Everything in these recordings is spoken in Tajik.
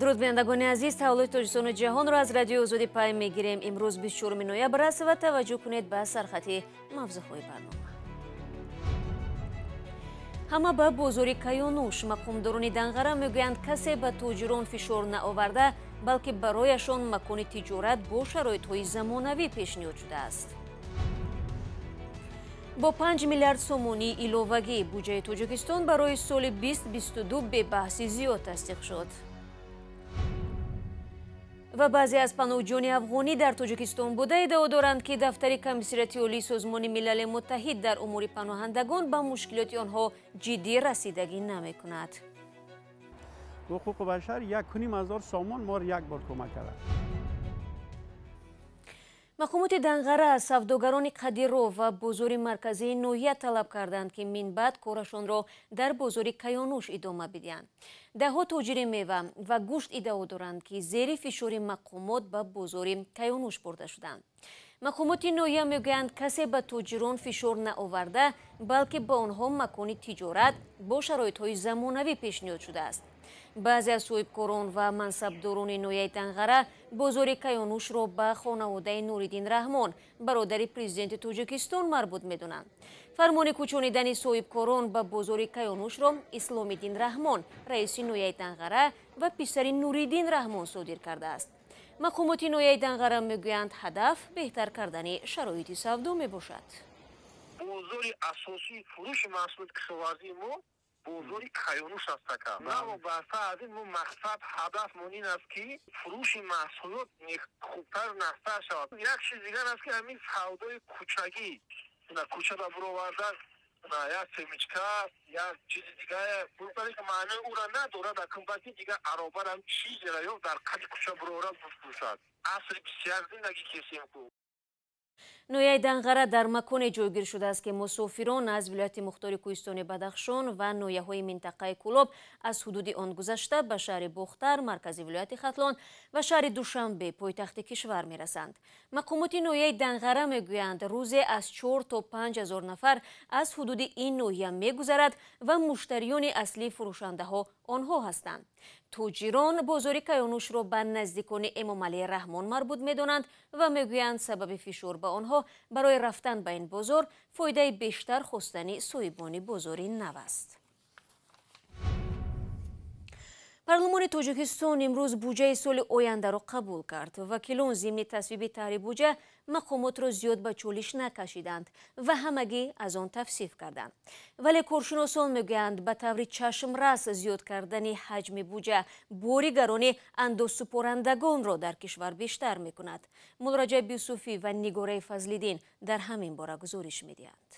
Дуруд, бинандагони азиз, таҳаввулоти Тоҷикистону ҷаҳонро аз Радиои Озодӣ пай мегирем. Имрӯз 24 ноябр аст ва таваҷҷӯҳ кунед ба сархати мавзӯъҳои барнома. Ҳама ба бозори Каёнуш. Мақомдорони Данғара мегӯянд, касе ба тоҷирон фишор наоварда, балки барояшон макони тиҷорат бо шароитҳои замонавӣ пешниҳод шудааст. Бо 5 миллиард сомонии иловагӣ буҷаи Тоҷикистон барои соли 2022 бебаҳси зиёд тасдиқ шуд. Ва баъзе аз паноҳҷӯёни афғонӣ дар Тоҷикистон буда иддао доранд, ки дафтари Комиссариати Олии Созмони Милали Муттаҳид дар умури паноҳандагон ба мушкилоти онҳо ҷиддӣ расидагӣ намекунад. Ҳуқуқи башар 1,5 ҳазор сомон моро як бор кӯмак кард. Мақомоти Данғара аз савдогарони Қадиров ва бозори марказии ноҳия талаб карданд, ки минбаъд корашонро дар бозори Каёнуш идома бидиҳанд. Даҳҳо тоҷири мева ва гӯшт иддао доранд, ки зери фишори мақомот ба бозори Каёнуш бурда шуданд. Мақомоти ноҳия мегӯянд, касе ба тоҷирон фишор наоварда, балки ба онҳо макони тиҷорат бо шароитҳои замонавӣ пешниҳод шудааст. Баъзе аз соҳибкорон ва мансабдорони ноҳияи Данғара бозори Каёнушро ба хонаводаи Нуриддин Раҳмон, бародари президенти Тоҷикистон, марбут медонанд. Фармони кӯчонидани соҳибкорон ба бозори Каёнушро Исломиддин Раҳмон, раиси ноҳияи Данғара ва писари Нуриддин Раҳмон, содир кардааст. Мақомоти ноҳияи Данғара мегӯянд, ҳадаф беҳтар кардани шароити савдо мебошад. Бозори асосии фурӯши маҳсулоти кишоварзии мо бозори Каёнуш аст, ака. Новобаста аз ин, мо мақсад, ҳадафмон ин аст, ки фурӯши маҳсулот хубтар, нағзтар шавад. Як чиз дигар аст, ки ҳамин савдои кӯчагӣ, кӯчада буровардан як семечка, як чизи дигар, ки маънои ӯра надорад акн, балки дигар аробарам чизера ё дар қади кӯча буроварад, бифурӯшад. Асри 21 зиндагӣ кесем ку. Ноҳияи Данғара дар маконе ҷойгир шудааст, ки мусофирон аз вилояти мухтори кӯҳистони Бадахшон ва ноҳияҳои минтақаи Кӯлоб аз ҳудуди он гузашта ба шаҳри Бохтар, маркази вилояти Хатлон, ва шаҳри Душанбе, пойтахти кишвар, мерасанд. Мақомоти ноҳияи Данғара мегӯянд, рӯзе аз 4 то 5 ҳазор нафар аз ҳудуди ин ноҳия мегузарад ва муштариёни аслии фурӯшандаҳо онҳо ҳастанд. Тоҷирон бозори Каёнушро ба наздикони Эмомалӣ Раҳмон марбут медонанд ва мегӯянд, сабаби фишор ба онҳо барои рафтан ба ин бозор фоидаи бештар хостани соҳибони бозори нав аст. Парлумони Тоҷикистон имрӯз буҷаи соли ояндаро қабул кард. Вакилон зимни тасвиби таҳри буҷа мақомотро зиёд ба чолиш накашиданд ва ҳамагӣ аз он тавсиф карданд. Вале коршиносон мегӯянд, ба таври чашмрас зиёд кардани ҳаҷми буҷа бори гарони андозсупорандагонро дар кишвар бештар мекунад. Муллораҷаб Юсуфӣ ва Нигораи Фазлиддин дар ҳамин бора гузориш медиҳанд.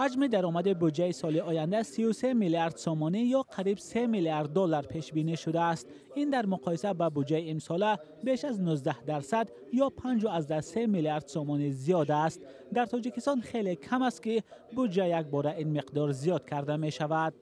Ҳаҷми даромади буҷаи соли оянда 33 миллиард сомонӣ ё қариб 3 миллиард доллар пешбинӣ шудааст. Ин дар муқоиса ба буҷаи имсола беш аз 19% ё 5,3 миллиард сомонӣ зиёд аст. Дар Тоҷикистон хеле кам аст, ки буҷа якбора ин миқдор зиёд карда мешавад.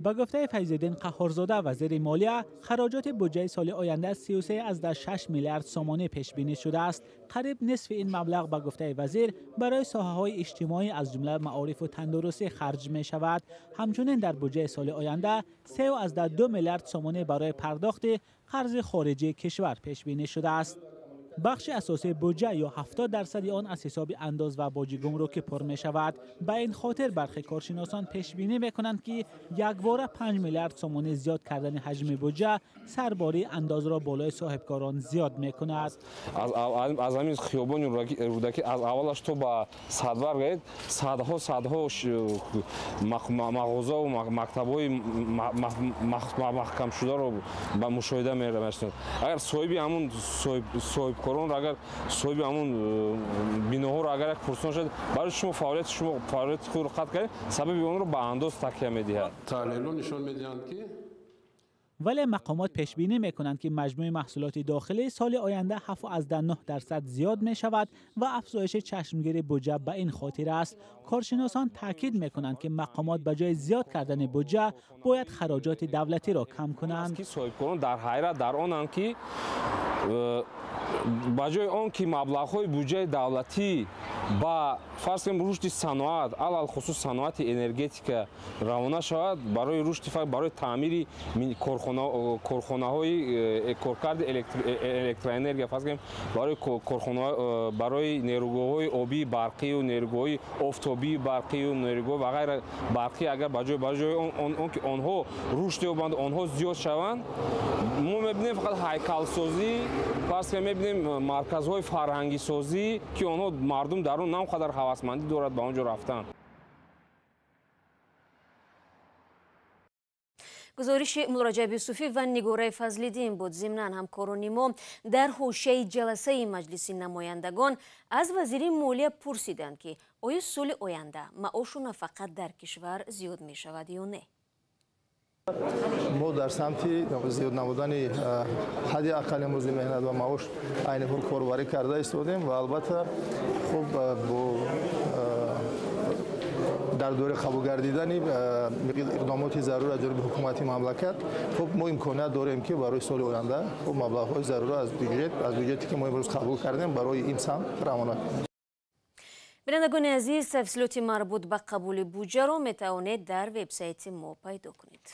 Ба гуфтаи Файзиддин Қаҳҳорзода, вазири молия, хароҷоти буҷаи соли оянда 33,6 миллиард сомонӣ пешбинӣ шудааст. Қариб нисфи ин маблағ, ба гуфтаи вазир, барои соҳаҳои иҷтимоӣ, аз ҷумла маорифу тандурустӣ харҷ мешавад. Ҳамчунин дар буҷаи соли оянда 3,2 миллиард сомонӣ барои пардохти қарзи хориҷии кишвар пешбинӣ шудааст. Бахши асосии буҷа ё 70 дарсади он аз ҳисоби андоз ва боҷи гумрукӣ пур мешавад. Ба ин хотир бархе коршиносон пешбинӣ мекунанд, ки якбора 5 миллиард сомонӣ зиёд кардани ҳаҷми буҷа сарбории андозро болои соҳибкорон зиёд мекунад. Аз ҳамин хиёбони Рӯдакӣ аз аввалаш то ба Садбарг садҳо, садҳо мағозаву мактабҳои маҳкамшударо ба мушоҳида мерасонад. Агар соҳиби ҳамун соҳибкоронро, агар соҳиби ҳамун биноҳоро агар як пурсон шуд, барои шумо фаъолияти шумо, фаъолияти худро қатъ кардед, сабаби онро ба андоз такя медиҳад. Таҳлилҳо нишон медиҳанд, ки Вале мақомот пешбинӣ мекунанд, ки маҷмӯи маҳсулоти дохилӣ соли оянда 7,9% зиёд мешавад ва афзоиши чашмгири буҷа ба ин хотир аст. Коршиносон таъкид мекунанд, ки мақомот ба ҷои зиёд кардани буҷа бояд хароҷоти давлатиро кам кунанд. Соҳибкорон дар ҳайрат дар онанд, ки Ба ҷои он ки маблағҳои буҷаи давлатӣ ба фарз кунем рушди саноат, алалхусус саноати энергетика равона шавад, барои рушди барои таъмири корхонаҳои коркарди электроэнергия, фарз кунем барои корхона барои нерӯгоҳҳои обии барқию нерӯгоҳҳои офтобии барқию нерӯгоҳ ва ғайра барқӣ, агар ба ҷои он ки онҳо рушд ёбанд, онҳо зиёд шаванд, мо мебинем фақат ҳайкалсозӣ, фарз кунем мебинем марказҳои фарҳангисозӣ, ки онҳо мардум дар он на он қадар ҳавасмандӣ дорад ба он ҷо рафтан. Гузориши Муллораҷаб Юсуфӣ ва Нигораи Фазлиддин буд. Зимнан ҳамкорони мо дар ҳошияи ҷаласаи Маҷлиси намояндагон аз вазири молия пурсиданд, ки оё соли оянда маошу нафақа дар кишвар зиёд мешавад ё не. Мо дар самти зиёд намудани ҳадди аққали музди меҳнат ва маош айни ҳол корбарӣ карда истодем ва албатта хуб бо дар доираи қабул гардидани иқдомоти зарур аз ҷониби ҳукумати мамлакат хуб мо имконият дорем, ки барои соли оянда хуб маблағҳои зарур аз бюҷете ки мо имрӯз қабул кардем барои ин самт равона кунем. Бинандагони азиз, тафсилоти марбут ба қабули буҷаро метавонед дар вебсайти мо пайдо кунед.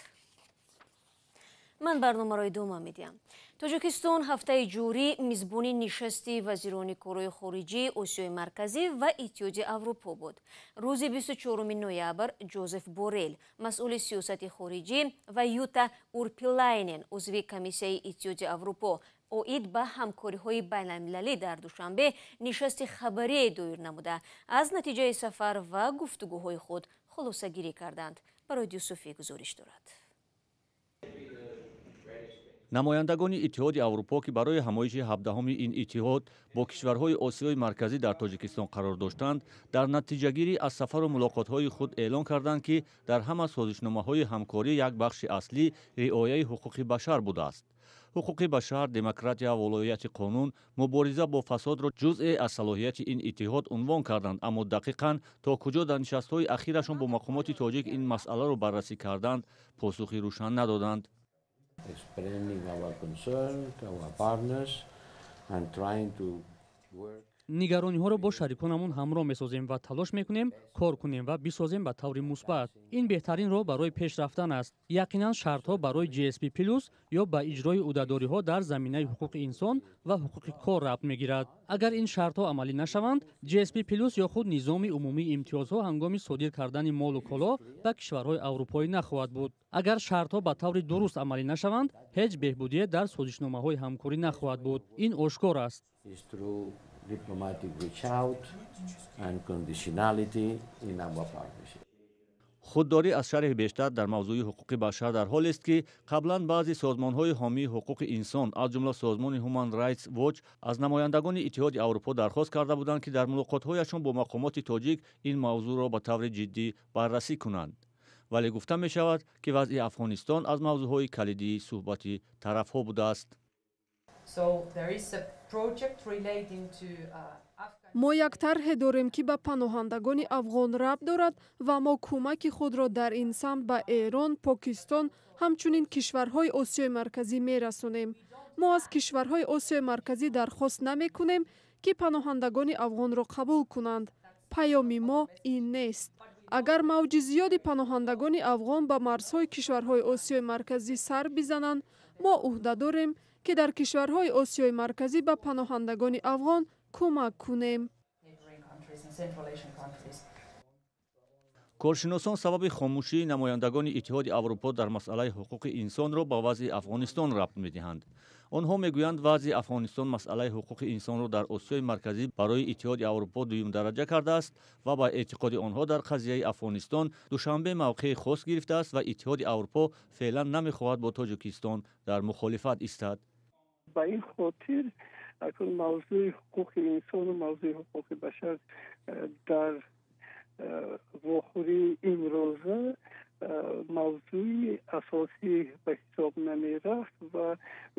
Ман барномаро идома медиҳам. Тоҷикистон ҳафтаи ҷорӣ мизбони нишасти вазирони корҳои хориҷии Осиёи Марказӣ ва Иттиҳоди Аврупо буд. Рӯзи 24 ноябр Ҷозеф Борел, масъули сиёсати хориҷӣ, ва Юта Урпилайнен, узви комиссияи Иттиҳоди Аврупо оид ба ҳамкориҳои байналмилалӣ дар Душанбе нишасти хабарие доир намуда, аз натиҷаи сафар ва гуфтугӯҳои худ хулосагирӣ карданд. Барои Юсуфӣ гузориш дорад. Намояндагони Иттиҳоди Аврупо, ки барои ҳамоиши 17-ҳуми ин иттиҳод бо кишварҳои Осиёи Марказӣ дар Тоҷикистон қарор доштанд, дар натиҷагирӣ аз сафару мулоқотҳои худ эълон карданд, ки дар ҳама созишномаҳои ҳамкорӣ як бахши аслӣ риояи ҳуқуқи башар будааст. Ҳуқуқи башар, демократия, волоияти қонун, мубориза бо фасодро ҷузъе аз салоҳияти ин иттиҳод унвон карданд, аммо дақиқан то куҷо дар нишастҳои ахирашон бо мақомоти тоҷик ин масъаларо баррасӣ карданд, посухи рӯшан надоданд. Нигарониҳоро бо шариконамон ҳамроҳ месозем ва талош мекунем кор кунем ва бисозем ба таври мусбат. Ин беҳтарин роҳ барои пеш рафтан аст. Яқинан шартҳо барои GSP плюс ё ба иҷрои ӯҳдадориҳо дар заминаи ҳуқуқи инсон ва ҳуқуқи кор рабт мегирад. Агар ин шартҳо амалӣ нашаванд, GSP плюс ё худ низоми умумии имтиёзҳо ҳангоми содир кардани молу коло ба кишварҳои аврупоӣ нахоҳад буд. Агар шартҳо ба таври дуруст амалӣ нашаванд, ҳеҷ беҳбудие дар созишномаҳои ҳамкорӣ нахоҳад буд. Ин ошкор аст. Худдорӣ аз шарҳи бештар дар мавзӯи ҳуқуқи башар дар ҳолест, ки қаблан баъзе созмонҳои ҳомии ҳуқуқи инсон, аз ҷумла созмони Human Rights Watch, аз намояндагони Иттиҳоди Аврупо дархост карда буданд, ки дар мулоқотҳояшон бо мақомоти тоҷик ин мавзӯъро ба таври ҷиддӣ баррасӣ кунанд. Вале гуфта мешавад, ки вазъи Афғонистон аз мавзӯъҳои калидии суҳбати тарафҳо будааст. Мо як тарҳе дорем, ки ба паноҳандагони афғон рабт дорад ва мо кӯмаки худро дар ин самт ба Эрон, Покистон, ҳамчунин кишварҳои Осиёи Марказӣ мерасонем. Мо аз кишварҳои Осиёи Марказӣ дархост намекунем, ки паноҳандагони афғонро қабул кунанд. Паёми мо ин нест. Агар мавҷи зиёди паноҳандагони афғон ба марзҳои кишварҳои Осиёи Марказӣ сар бизананд, мо ӯҳда дорем, ки дар кишварҳои Осиёи Марказӣ ба паноҳандагони афғон кӯмак кунем. Коршиносон сабаби хомӯшии намояндагони Иттиҳоди Аврупо дар масъалаи ҳуқуқи инсонро ба вазъи Афғонистон рабт медиҳанд. Онҳо мегӯянд, вазъи Афғонистон масъалаи ҳуқуқи инсонро дар Осиёи Марказӣ барои Иттиҳоди Аврупо дуюмдараҷа кардааст ва ба эътиқоди онҳо дар қазияи Афғонистон Душанбе мавқеи хос гирифтааст ва Иттиҳоди Аврупо феълан намехоҳад бо Тоҷикистон дар мухолифат истад. Ба ин хотир акнун мавзӯи ҳуқуқи инсону мавзӯи ҳуқуқи башар дар вохӯрии имрӯза мавзӯи асосӣ ба ҳисоб намерафт ва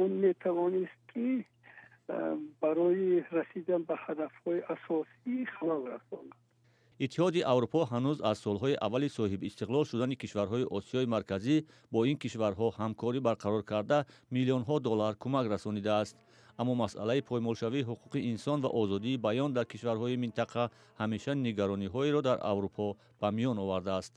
он метавонист, ки барои расидан ба ҳадафҳои асосӣ халал расонад. Иттиҳоди Аврупо ҳанӯз аз солҳои аввали соҳибистиқлол шудани кишварҳои Осиёи Марказӣ бо ин кишварҳо ҳамкорӣ барқарор карда миллионҳо доллар кӯмак расонидааст. Аммо масъалаи поймолшавии ҳуқуқи инсон ва озодии баён дар кишварҳои минтақа ҳамеша нигарониҳоеро дар Аврупо ба миён овардааст.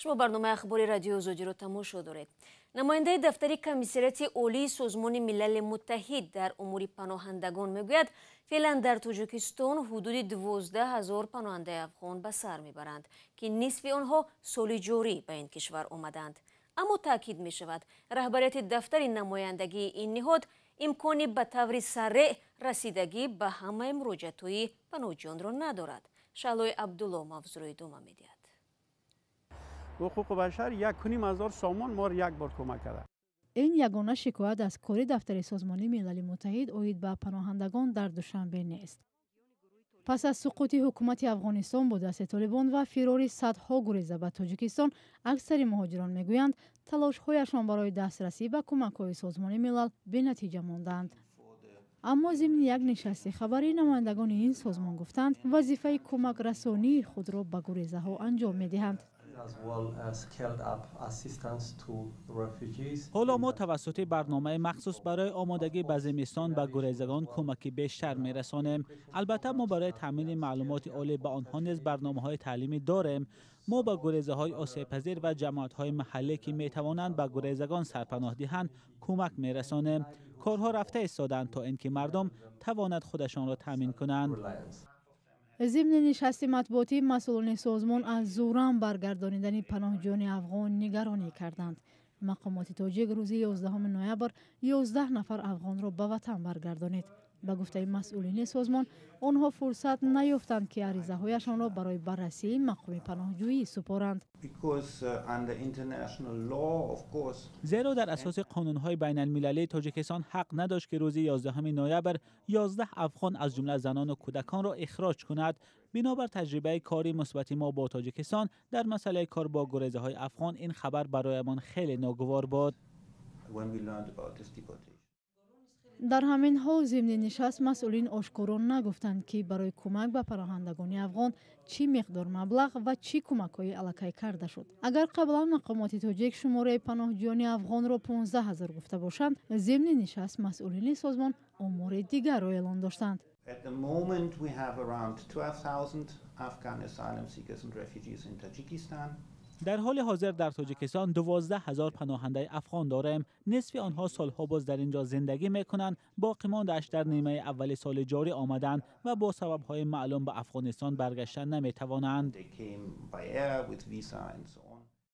Шумо барномаи ахбори радиои Озодиро тамошо доред. Намояндаи дафтари комиссариати олии Созмони Милали Муттаҳид дар умури паноҳандагон мегӯяд, феълан дар Тоҷикистон ҳудуди 12 000 паноҳандаи афғон ба сар мебаранд, ки нисфи онҳо соли ҷорӣ ба ин кишвар омаданд. Аммо таъкид мешавад, раҳбарияти дафтари намояндагии ин ниҳод имкони ба таври сареъ расидагӣ ба ҳамаи муроҷиатҳои паноҳҷӯёнро надорад. Шаҳлои Абдулло мавзӯъро идома медиҳад. Ҳуқуқи башар 1,5 ҳазор сомон моро як бор кӯмак кард. Ин ягона шикоят аз кори дафтари Созмони Милали Муттаҳид оид ба паноҳандагон дар Душанбе нест. Пас аз суқути ҳукумати Афғонистон бо дасти Толибон ва фирори садҳо гуреза ба Тоҷикистон, аксари муҳоҷирон мегӯянд, талошҳояшон барои дастрасӣ ба кӯмакҳои Созмони Милал бенатиҷа мондаанд. Аммо зимни як нишасти хабарӣ намояндагони ин созмон гуфтанд, вазифаи кӯмакрасонии худро ба гурезаҳо анҷом медиҳанд. Ҳоло мо тавассути барномаи махсус барои омодагӣ ба зимистон ба гурезагон кӯмаки бештар мерасонем. Албатта, мо барои таъмини маълумоти олӣ ба онҳо низ барномаҳои таълимӣ дорем. Мо ба гурезаҳои осебпазир ва ҷамоатҳои маҳаллӣ, ки метавонанд ба гурезагон сарпаноҳ диҳанд, кӯмак мерасонем. Корҳо рафта истоданд, то ин ки мардум тавонад худашонро таъмин кунанд. Зимни нишасти матбуотӣ масъулони созмон аз зӯран баргардонидани паноҳҷӯёни афғон нигаронӣ карданд. Мақомоти тоҷик рӯзи 11 ноябр 11 нафар афғонро ба ватан баргардонид. Ба гуфтаи масъулини созмон, онҳо фурсат наёфтанд, ки аризаҳояшонро барои баррасии мақоми паноҳҷӯӣ супоранд. Зеро дар асоси қонунҳои байналмилалӣ Тоҷикистон ҳақ надошт, ки рӯзи 11 ноябр 11 афғон, аз ҷумла занону кӯдаконро ихроҷ кунад. Бинобар таҷрибаи кори мусбати мо бо Тоҷикистон дар масъалаи кор бо гурезаҳои афғон, ин хабар бароямон хеле ногувор буд. Дар ҳамин ҳол, зимни нишаст масъулин ошкоро нагуфтанд, ки барои кӯмак ба паноҳандагони афғон чӣ миқдор маблағ ва чӣ кӯмакҳои аллакай карда шуд. Агар қаблан мақомоти тоҷик шумораи паноҳҷӯёни афғонро 15 ҳазор гуфта бошанд, зимни нишаст масъулини созмон омори дигарро эълон доштанд. At the moment, we have around 12,000 Afghan asylum seekers and refugees in Tajikistan. Дар ҳоли ҳозир дар Тоҷикистон 12 000 паноҳандаи афғон дорем. Нисфи онҳо солҳо боз дар ин ҷо зиндагӣ мекунанд, боқимондааш дар нимаи аввали соли ҷорӣ омаданд ва бо сабабҳои маълум ба Афғонистон баргаштан наметавонанд.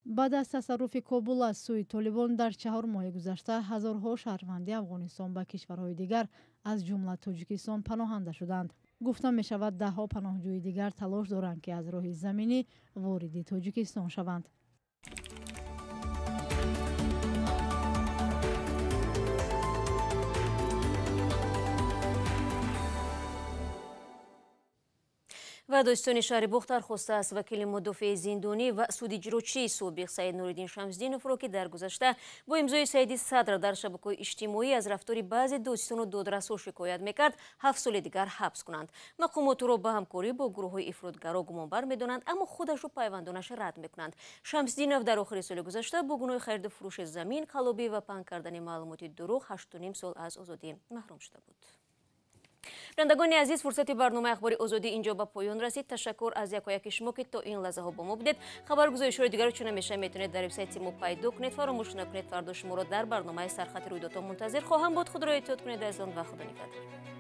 Баъд аз тасарруфи Кобул аз сӯи Толибон дар 4 моҳи гузашта, ҳазорҳо шаҳрванди Афғонистон ба кишварҳои дигар, аз ҷумла Тоҷикистон, паноҳанда шуданд. Гуфта мешавад, даҳҳо паноҳҷӯи дигар талош доранд, ки аз роҳи заминӣ вориди Тоҷикистон шаванд. Ва додситони шаҳри Бохтар хостааст, вакили мудофеи зиндонӣ ва судиҷрочии собиқ Саид Нуриддин Шамсдиновро, ки дар гузашта бо имзои Саиди Садр дар шабакаҳои иҷтимоӣ аз рафтори баъзе додситону додрасҳо шикоят мекард, 7 соли дигар ҳабс кунанд. Мақомот ӯро ба ҳамкорӣ бо гурӯҳҳои ифротгаро гумонбар медонанд, аммо худашу пайвандонаш рад мекунанд. Шамсдинов дар охири соли гузашта бо гуноҳи хариду фурӯши замин, қаллобӣ ва паҳн кардани маълумоти дурӯғ 8,5 сол аз озодӣ маҳрум шуда буд. Бинандагони азиз, фурсати барномаи ахбори Озодӣ инҷо ба поён расид. Ташаккур аз якояки шумо, ки то ин лаҳзаҳо бо мо будед. Хабаргузоришҳои дигарро чун ҳамеша метавонед дар вебсайти мо пайдо кунед. Фаромӯш накунед, фардо шуморо дар барномаи сархати рӯйдодҳо мунтазир хоҳам буд. Худро эҳтиёт кунед, азизон, ва Худо нигаҳдор.